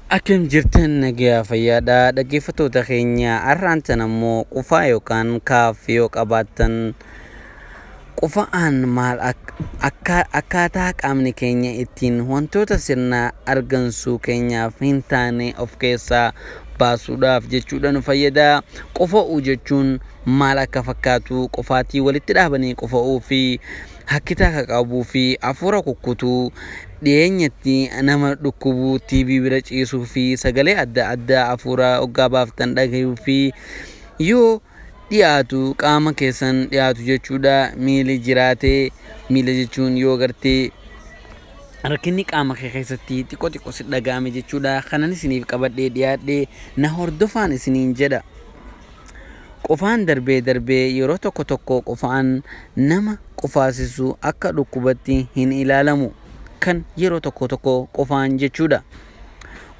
Akkam jirtan nagayaa fayyaadha dhaggeeffattoota keenya har'aan tan ammoo qufaa yookaan kaaf yoo qabaattan qufa'aan maal akkaataa qaamni keenya ittiin wantoota sirna argansuu keenyaaf hin taane of keessaa baasuudhaaf jechuudha nu fayyada. Qufa'uu jechuun maal akka fakkaatu qufaatii walitti dhaabanii qufa'uu fi hakkitaa akka qabuu fi hafuura kukkutuu dhiyeenyatti nama dhukkubuu TV bira ciisuu fi sagalee adda addaa hafuura hoggaa baaftan dhagayuu fi yoo dhiyaatu qaama keessan dhiyaatu jechuudha. Miilli jiraatee miila jechuun yoo gartee rakkinni qaama kee keessatti xiqqoo xiqqoo si dhaga'ame jechuudha. Kanan isiniif qabadhee dhiyaadhee na hordofaan isiniin jedha. Qufaan darbee darbee yeroo tokko tokko qufaan nama qufaasisu akka dhukkubatti hin ilaalamu. Kan yeroo tokko tokko qufaan jechuudha.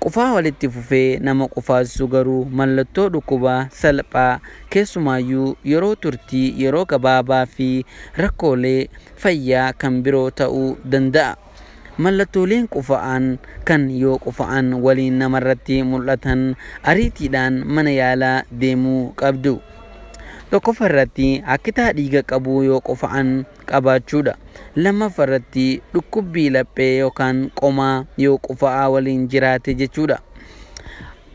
Qufaa walitti fufee nama qufaasisu garuu mallattoo dhukkubaa salphaa keessumaayyuu yeroo turtii yeroo gabaabaa fi rakkoolee fayyaa kan biroo ta'uu danda'a. Mallattooleen qufa'aan kan yoo qufa'an waliin namarratti mul'atan ariitiidhaan mana yaalaa deemuu qabdu. Tokkoffaa irratti akkitaa dhiiga qabuu yoo qufa'an qabaachuudha. Lammaffaa irratti dhukkubbii laphee yookaan qomaa yoo qufa'aa waliin jiraate jechuudha.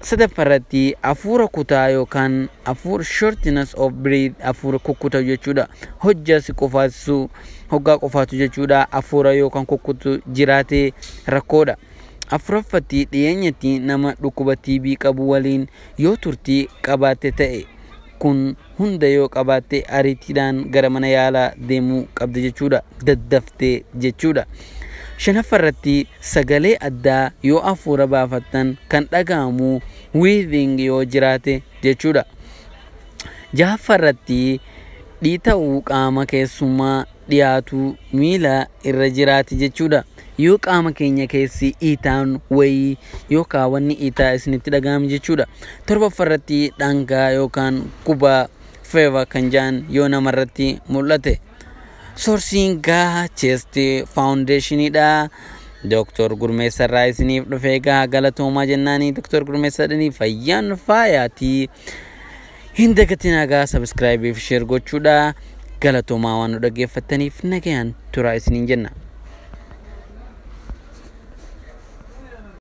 Sadaffaa irratti hafuura kutaa yookaan hafuura shortness of breath hafuura kukkutu jechuudha. Hojjaa si qufaasisu hoggaa qufaatu jechuudha. Hafuura yookaan kukkutu jiraate rakkoodha. Afuraffatti dhiyeenyatti nama dhukkuba TB qabu waliin yoo turtii qabaatte ta'e kun hunda yoo qabaatte ariitiidhaan gara mana yaalaa deemuu qabda jechuudha. Daddaftee jechuudha. Shanaffaa irratti sagalee addaa yoo hafuura baafattan kan dhaga'amu wheezing yoo jiraate jechuudha. Jahaffaa irratti dhiita'uu qaama keessumaa dhiyaatu miila irra jiraate jechuudha. Yoo qaama keenya keessi iitaan wayii yookaan wanni iitaa isinitti dhaga'ame jechuudha. Torbaffaa irratti dhangaa yookaan quba fever kan jedhan yoo namarratti mul'ate. Soorsiin gahaa Chest Foundationiidha. Dooktor Gurmeessa irraa isiniif dhufee gahaa galatoomaa jennaanii Dooktor Gurmeessa dhanii fayyaan faayaatii. Hin dagatinaa gaa subscribe fi share gochuudha. Galatoomaa waan nu dhaggeeffattaniif nagayaan turaa isiniin jenna.